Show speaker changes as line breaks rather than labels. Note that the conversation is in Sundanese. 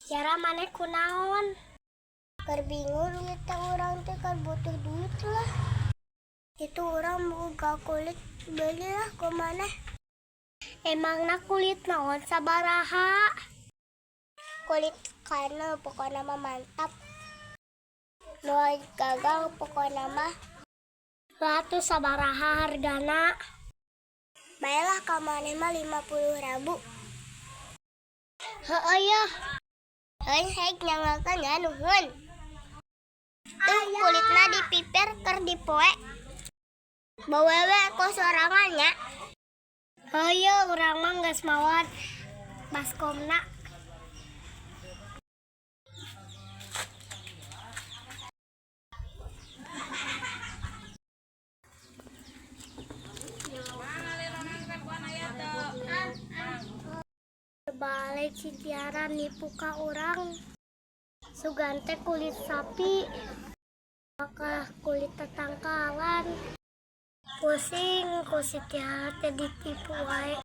Tiara, maneh kunaon? Keur bingung duit teh, urang teh keur butuh duit lah. Itu urang boga kulit, belilah ku maneh. Emangna kulit naon, sabaraha? Kulit kana, pokoknya mah mantap. Mau gagal pokoknya mah. Batu sabaraha hargana? Baiklah, ka maneh mah 50.000. Heeh ya. Heuh, hek nyanggakeun ya, nuhun. Tuh, kulitna dipipir keur dipoe. Bawa we ku sorangan nya. Heuh, urang mah geus mawa baskomna. Balik si Tiara nipu ka urang. Sugan teh kulit sapi. Maka kulit tetangkalan. Pusing ku si Tiara teh, ditipu wae.